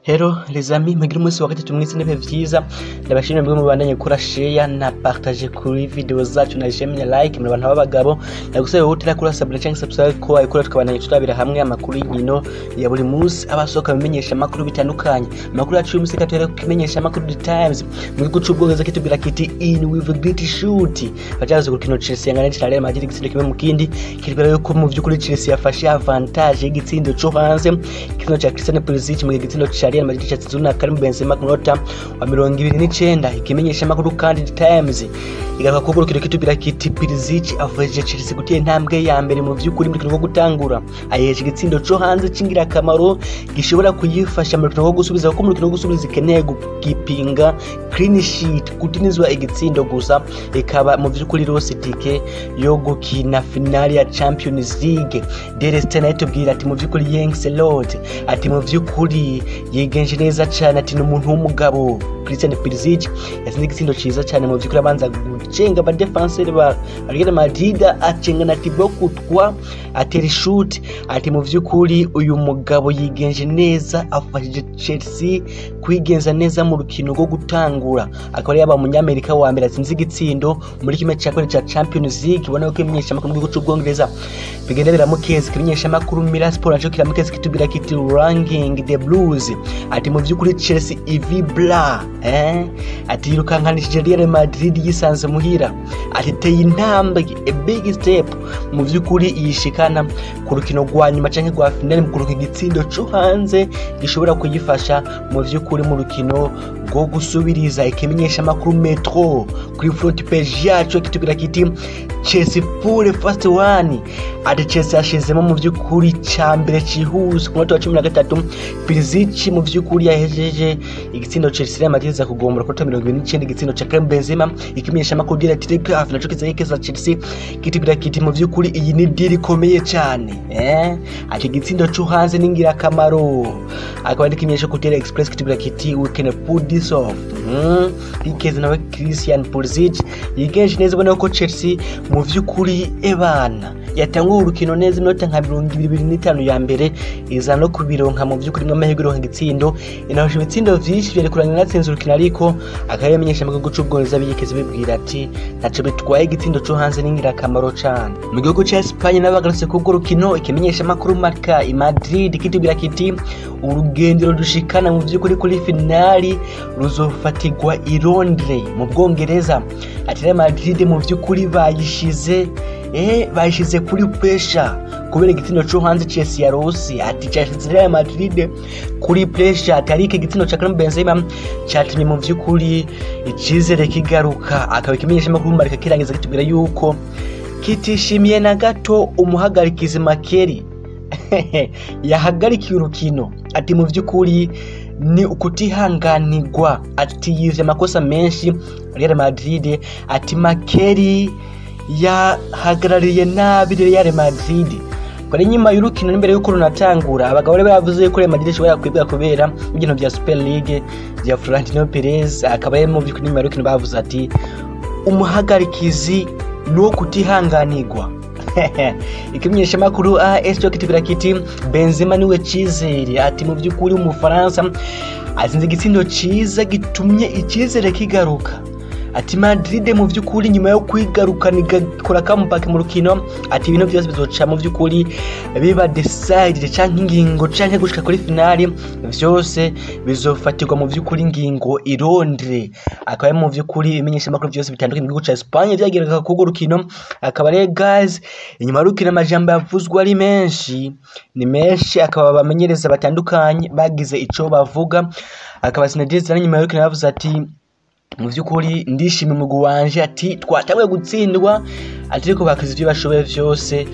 Hello les amis, mugire umunsi wa gatatu mwiza n'ibihe vyiza. Ndabashimira mwebwe mubandanye gukora share na partage kuri video zacu na j'aime na like muri abantu b'abagabo. Ndagusaba wowe utarakora subscribe canke subscribe ko wayikora, tukabandanya turabira hamwe amakuru y'inkino ya buri munsi abasohoka bimenyesha amakuru bitandukanye. Amakuru yacu y'umunsi katwere kumenyesha amakuru The Times mu gihugu c'Ubwongereza kitubwira kiti "In with a great shoot". Bajaze gukino Chelsea yangana na Real Madrid igitsindo 1-1, kitubwira yuko mu vy'ukuri Chelsea yafashe avantage y'igitsindo co hanze, igitsindo ca Christian Pulisic, mu gitsindo ca Real Madrid cyatsinzwe na Karim Benzema ku munota wa 29. Ikimenyesha amakuru kandi The Times igaruka ku rukino kitubwira kiti "Pulisic afashije Chelsea gutera intambwe ya mbere". Mu vy'ukuri mu rukino rwo gutangura ayeje igitsindo co hanze c'ingirakamaro gishobora kuyifasha mu rukino rwo gusubiza, kuko mu rukino rwo gusubiza ikeneye gukipinga clean sheet, kutinizwa igitsindo gusa, ikaba mu vy'ukuri rose tike yo gukina finale ya Champions League. Daily Star nayo itubwira ati mu vy'ukuri Jens Lott ati mu vy'ukuri yigenje neza cane, ati ni umuntu w'umugabo. Christian Pulisic yatsinze igitsindo ciza cane, mu vy'ukuri abanza gucenga aba défenseur ba Real Madrid, acenga na Thibaut Courtois, atera ishuti. Ati mu vy'ukuri uyu mugabo yigenje neza, afashije Chelsea kwigenza neza mu rukino rwo gutangura, akaba ari yaba umunyamerika wa mbere atsinze igitsindo muri 1/2 ca Champions League. Ubona ko imenyesha amakuru mu gihugu c'Ubwongereza bigenda biramukeza. Ikimenyesha amakuru Mirror Sport naco kiramukeza, kitubwira kiti "Ranking the Blues". Ati mu vy'ukuri Chelsea ivibra, ati yirukankanishije Real Madrid yisanze muhira, ati teye intambwe, a big step, mu vy'ukuri yishikana ku rukino rwa nyuma canke rwa finale mu kuronka igitsindo co hanze gishobora kuyifasha mu vy'ukuri mu rukino rwo gusubiriza. Ikimenyesha amakuru Metro kuri front page yacu kitubwira kiti "Chelsea full first one". Ati Chelsea yashizemo mu vy'ukuri ca mbere cihuse ku munota wa 13. Pulisic mu vy'ukuri yahejeje igitsindo Chelsea Real Madrid iza kugombora kuri 29, igitsindo ca Karim Benzema. Ikimenyesha amakuru Daily Telegraph naco kiza yekeza Chelsea, kitubwira kiti mu vy'ukuri iyi ni deal ikomeye cane, ati igitsindo co hanze ni ingirakamaro. Akaba ari ikimenyesha ku Daily Express kitubwira kiti "We can put this off". Ikeze nawe Christian Pulisic yigenje neza. Ubona ko Chelsea mu vy'ukuri ebana yatanguye urukino neza, iminota nka 25 ya mbere iza no kubironka mu vy'ukuri n'amahirwe ironka igitsindo, inahosha ibitsindo vyinshi vyari kurangira natsinze urukino, ariko akaba yamenyesha mu gihugu c'Ubwongereza biyikeze bibwira ati ntaco bitwaye, igitsindo co hanze ni ingirakamaro cane. Mu gihugu ca Espagne nabo bagarutse kubwo rukino. Ikimenyesha makuru Marca i Madrid kitubwira kiti urugendo rudushikana mu vy'ukuri kuri finali ruzofatirwa i Londres mu Bwongereza. Ati Real Madrid mu vy'ukuri bayishize kuri pressure kubera igitsindo co hanze Chelsea yarose. Ati cyashize Real Madrid kuri pressure, ati ariko igitsindo ca Karim Benzema catumye mu vy'ukuri icizere kigaruka. Akaba ikimenyesha makuru Marca kirangiza kitubwira yuko kitishimiye na gato umuhagarikizi Makeri yahagarikiye urukino. Ati mu vy'ukuri ni ukutihanganirwa, ati yivye amakosa menshi Real Madrid. Ati Makeri yahagarariye nabi Real Madrid. Kore nyuma y'urukino n'imbere y'uko runatangura, abagabo bari bavuze ko Real Madrid ishobora kwibwa kubera ibintu vya Super League vya Florentino Perez. Akaba ari mu vy'ukuri nyuma y'urukino bavuze ati umuhagarikizi ni uwo kutihanganirwa. Ikimenyesha makuru AS cyo kitubwira kiti "Benzema niwe cizere". Ati mu by'ukuri Umufaransa atsinze igitsindo ciza gitumye icizere kigaruka. Ati Madrid mu by'ukuri nyuma yo kwigarukana igakora comeback mu rukino, ati ibintu byose bizoca mu by'ukuri biba decided canke ingingo canke gushika kuri finali vyose bizofatirwa mu by'ukuri ingingo i Londres. Akaba ari mu by'ukuri ibimenyesha makuru byose bitandukanye mu gihugu ca Espagne vyageraga kurwo rukino. Akaba rero guys, inyuma y'urukino amajambo yavuzwe ari menshi, ni menshi. Akaba abamenyereza batandukanye bagize ico bavuga. Akaba Zinedine Zidane nyuma y'urukino yavuze ati mu by'ukuri ndishimye umugwi wanje, ati twatanguye gutsindwa, ati ariko bakoze ivyo bashoboye vyose,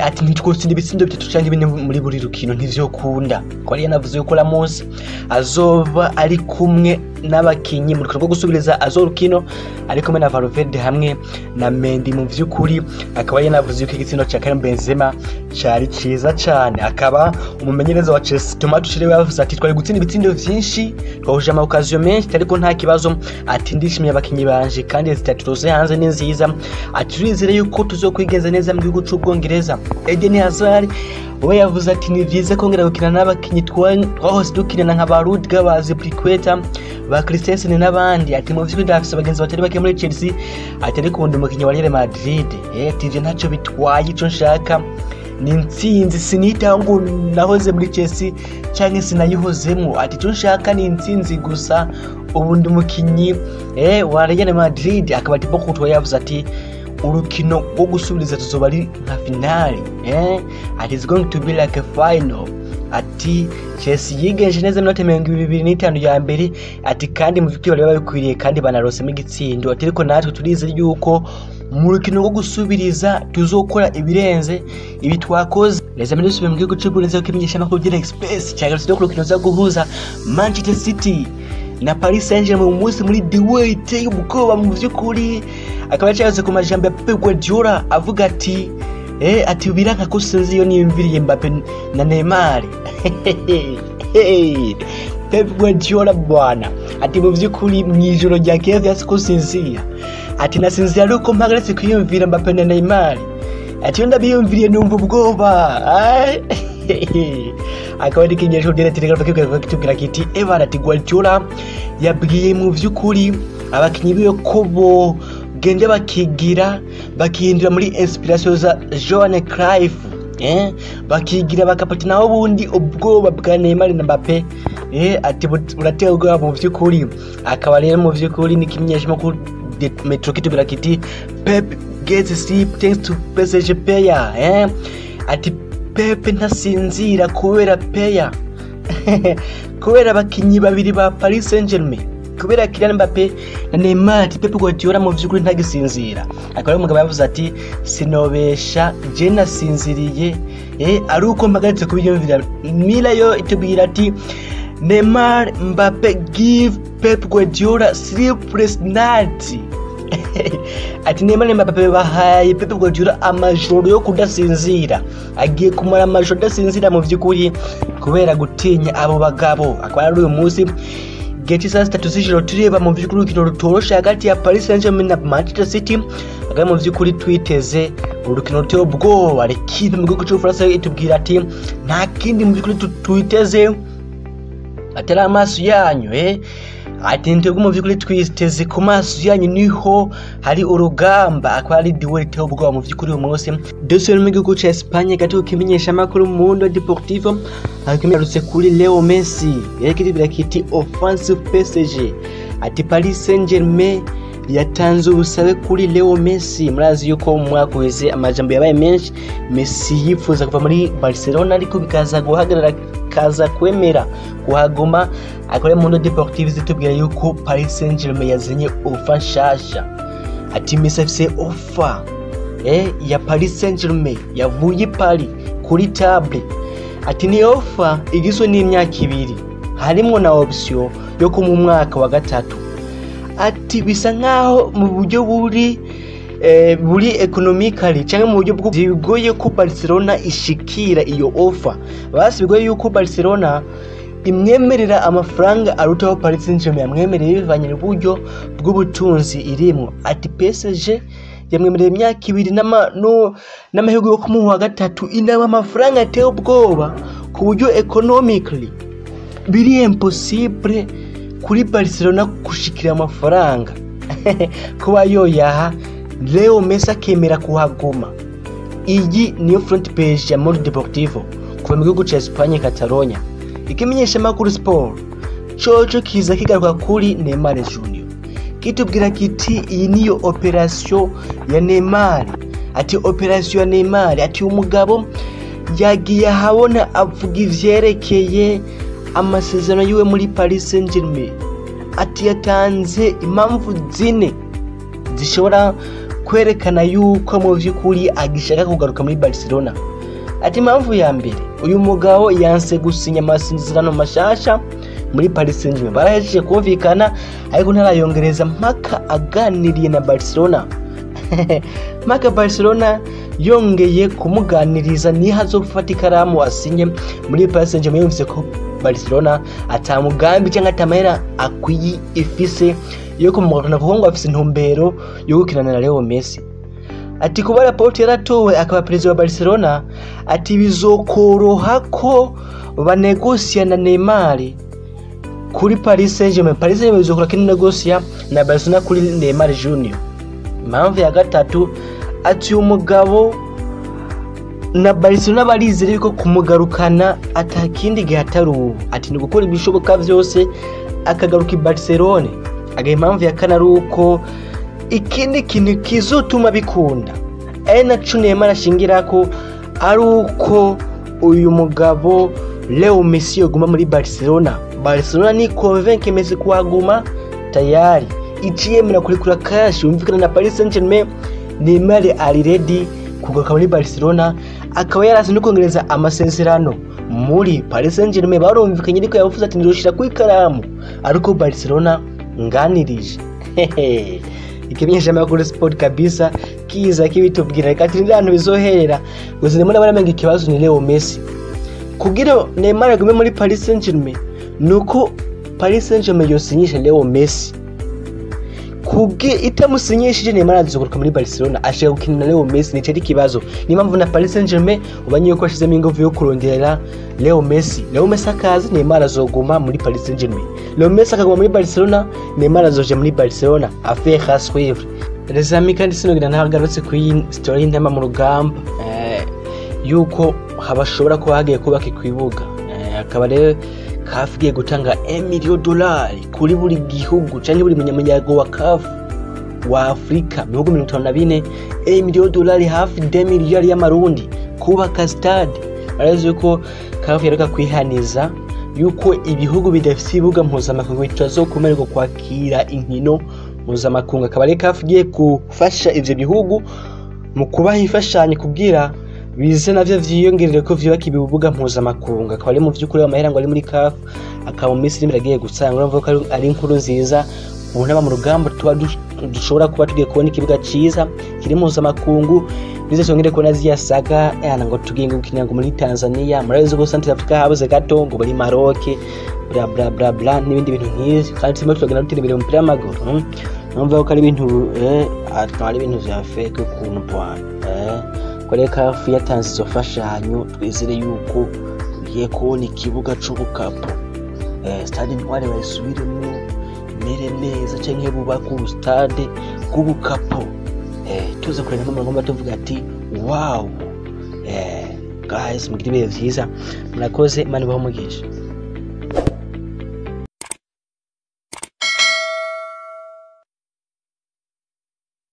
ati ntitwotsinda ibitsindo bitatu canke bine muri buri rukino, ntivyokunda. Ko yari yanavuze yuko Ramos azoba ari kumwe. n'abakinyi mu rukino rwo gusubiriza azorukino ari kumwe na Valverde hamwe na Mendy. Mu vy'ukuri akaba yanavuze yuko igitsindo ca Karim Benzema cari ciza cane. Akaba umumenyereza wa Chelsea Thomas Tuchel yavuze ati twari gutsinda ibitsindo vyinshi, twahuje ama occasion menshi, ariko nta kibazo, ati ndishimiye abakinyi banje kandi zitatu hanze ni nziza, ati turizere yuko tuzokwigenza neza mu gihugu c'Ubwongereza. Eden Hazard we yavuze ati ni vyiza kongera gukina n'abakinyi twahose dukinana nka ba Rudiger, ba Azpilicueta, ba Christensen n'abandi, ati mu vy'ukuri ndafise abagenzi batari bake muri Chelsea, ati ariko ubundi umukinyi wa Real Madrid, ati ivyo ntaco bitwaye, ico nshaka ni intsinzi, sinitaho ngo nahoze muri Chelsea canke sinayihozemwo, ati ico nshaka ni intsinzi gusa, ubu ndi umukinyi wa Real Madrid. Akaba Thibaut Courtois yavuze ati urukino rwo gusubiriza tuzoba ari nka finale, ati it's going to be like a final, ati Chelsea yigenje neza iminota 25 ya mbere, ati kandi mu vy'ukuri bari babikwiriye kandi banarosemo igitsindo, ati ariko natwe turizeye yuko mu rukino rwo gusubiriza tuzokora ibirenze ibi twakoze. Reza muri dusubiye mu gihugu c'Ubwongereza kuko imenyeshamakuru Daily Express cyagarutse ku rukino ruza guhuza Manchester City na Paris Saint-Germain mu munsi muri duel iteye ubwoba. Mu vy'ukuri akaba yacagarutse ku majambo ya Pep Guardiola avuga ati ati biranka ko sinzi iyo niyumviriye Mbappe na Neymar. Pep Guardiola bwana ati mu vy'ukuri mw'ijoro rya Kiev yasi ko sinzira, ati nasinzira ariko mpagaritse kwiyumvira Mbappe na Neymar, ati iyo ndabiyumviriye numva ubwoba. Akaba ari ikinyesho Daily Telegraph kitubwira kiti ebana, ati Guardiola yabwiye mu vy'ukuri abakinyi biwe ko bo gende bakigira bakihindura muri inspiration za Johan Cruyff, bakigira bakapata, naho bundi ubwoba bwa Neymar na Mbappe ati burateye ubwoba mu vy'ukuri. Akaba rero mu vy'ukuri ni kimenyeshamakuru Metro kitubwira kiti Pep gets sleep thanks to PSG player, ati Pep ntasinzira kubera player, kubera abakinyi babiri ba Paris Saint-Germain, kubera Kylian Mbappe na Neymar, ati Pep Guardiola mu vy'ukuri ntagisinzira. Akaba ari umugabo yavuze ati sinobesha, je nasinziriye ari uko mpagaritse kubiyumvira. Mila yo itubwira ati Neymar Mbappe give Pep Guardiola sleepless night, ati Neymar Mbappe bahaye Pep Guardiola amajoro yo kudasinzira, agiye kumara amajoro adasinzira mu vy'ukuri kubera gutinya abo bagabo. Akaba ari uyu munsi gihe cy'isaha 3 z'ijoro tureba mu vy'ukuri urukino rutoroshe hagati ya Paris Saint-Germain na Manchester City. Akaba mu vy'ukuri twiteze urukino ruteye ubwoba. L'Equipe mu gihugu c'Ubufaransa itubwira ati nta kindi mu vy'ukuri twiteze atari amaso yanyu, ati ntibwo mu vy'ukuri twiteze ku maso yanyu niho hari urugamba. Akaba ari duel iteye ubwoba mu vy'ukuri uyu munsi. Dosiye mu gihugu ca Espagne gato kimenyesha amakuru Mundo Deportivo akimenyarutse kuri Leo Messi yerekeye kiti offensive PSG, ati Paris Saint-Germain yatanze ubusabe kuri Leo Messi. Murazi yuko mu mwaka uheze amajambo yabaye menshi, Messi yifuza kuva muri Barcelona ariko bikaza guhagarara kaza kwemera kuhaguma. Akaba ari Mundo Deportivo zitubwira yuko Paris Saint-Germain yazanye offer nshasha, ati Messi afise offer ya Paris Saint-Germain yavuye Paris kuri table, ati ni offer igizwe n'imyaka 2 harimwo na option yo ku mu mwaka wa gatatu, ati bisa nkaho mu buryo buri economically cyangwa mu buryo bigoye ko Barcelona ishikira iyo offer, basi bigoye yuko Barcelona imwemerera amafaranga arutaho Paris Saint-Germain yamwemereye bivanye n'uburyo bw'ubutunzi irimwo, ati PSG yamwemereye imyaka 2 n'amahirwe yo kumuha gatatu inaba amafaranga ateye ubwoba ku buryo economically biri impossible kuri Barcelona gushikira amafaranga kuba yoyaha Leo Messi akemera kuhaguma. Iyi niyo front page ya Mundo Deportivo kuva mu gihugu ca Espagne, Catalonia. Ikimenyesha makuru Sport coco kiza kigaruka kuri Neymar Junior kitubwira kiti iyi niyo operation ya Neymar, ati operation ya Neymar, ati umugabo yagiye ahabona avuga ivyerekeye amasezerano yiwe muri Paris Saint-Germain, ati yatanze impamvu zine zishobora kwerekana yuko mu vy'ukuri agishaka kugaruka muri Barcelona. Ati impamvu ya mbere, uyu mugabo yanse gusinya amasezerano mashasha muri Paris Saint-Germain. Barahejeje kumvikana, ariko ntarayongereza mpaka aganiriye na Barcelona. Mpaka Barcelona yongeye kumuganiriza niho azofata ikaramu asinye muri Paris Saint-Germain. Yumvise ko Barcelona atamugambi cyangwa atamahera akwiye ifise yo kumugarukana, kuko ngo afise intumbero yo gukinana na Leo Messi. Ati kuba Laporte yaratowe akaba perezida wa Barcelona, ati bizokoroha ko banegosia na Neymar kuri Paris Saint-Germain. Paris Saint-Germain bizokora ko negosia na Barcelona kuri Neymar Junior. Impamvu ya gatatu, ati umugabo na Barcelona barizere yuko kumugarukana atakindi gihe atari ubu, ati ni gukora ibishoboka vyose akagaruka i Barcelona. Aga impamvu ya kane ari uko ikindi kintu kizotuma bikunda ari naco Neymar ashingirako ari uko uyu mugabo Leo Messi yoguma muri Barcelona. Barcelona ni convainc Messi kuhaguma, tayari iciyemera kurekura cash yumvikana na Paris Saint-Germain. Neymar ari ready kugaruka muri Barcelona, akaba yarazi no kongereza amasezerano muri Paris Saint-Germain. Barumvikanye, ariko yavuze ati ndoshira ku ikaramu ariko Barcelona nganirije. Ikimenyesha makuru sport kabisa kiza kibitubwira. Reka turinde ahantu bizoherera gusa. Ndimo ndabona amenga ikibazo ni Leo Messi. Kugira Neymar agume muri Paris Saint-Germain nuko Paris Saint-Germain yosinyisha Leo Messi. Kubwe itamusinyishije, Neymar azogaruka muri Barcelona ashaka gukina na Leo Messi, nico ari ikibazo. Niyo mpamvu na Paris Saint-Germain ubanye yuko ashizemo ingufu yo kurondera Leo Messi. Leo Messi akaza, Neymar azoguma muri Paris Saint-Germain. Leo Messi akaguma muri Barcelona, Neymar azoja muri Barcelona. Affaire à suivre, les amis. Kandi sinogira ntagarutse kuri iyi story y'intama mu rugamba, yuko habashobora kuba hagiye kubaka ikibuga, akaba rero CAF igiye gutanga 1 million dolari kuri buri gihugu canke buri munyamuryango wa CAF wa Afrika, bihugu 54, 1 million dolari, hafi 2 miliyari y'amarundi, kubaka stade. Barazi yuko CAF yareka kwihaniza yuko ibihugu bidafise ibibuga mpuzamakungu bitazokumererwa kwakira inkino mpuzamakungu. Akaba ari CAF igiye gufasha ivyo bihugu mu kubaha imfashanyo kugira bize navyo vyiyongerere ko vyubaka ibibuga mpuzamakungu. Akaba ari mu vy'ukuri amahera ngo ari muri CAF, akaba mu minsi iri imbere agiye gutanga. Urumva ko ari inkuru nziza ubu ntaba mu rugamba, tuba dushobora kuba tugiye kubona ikibuga ciza kiri mpuzamakungu, nize twongere kubona ziriya saga yana ngo tugiye gukinira ngo muri Tanzania. Murabizi ko Central Africa habuze gato, ngo muri Maroc, bla bla bla bla, n'ibindi bintu nk'ivyo. Kandi turimo turagenda dutera imbere mu mupira w'amaguru. Numva ko ari ibintu ari ibintu vya fake ukuntu bwana. Ko rero CAF yatanze izo mfashanyo, twizere yuko tugiye kubona ikibuga c'ubukapo, stade Intwari bayisubiremwo imere neza, canke bubake ubu stade bw'ubukapo, tuze kureba ngomba tuvuga ati wow. Guys, mugire ibihe vyiza, murakoze, Imana ibahe umugisha.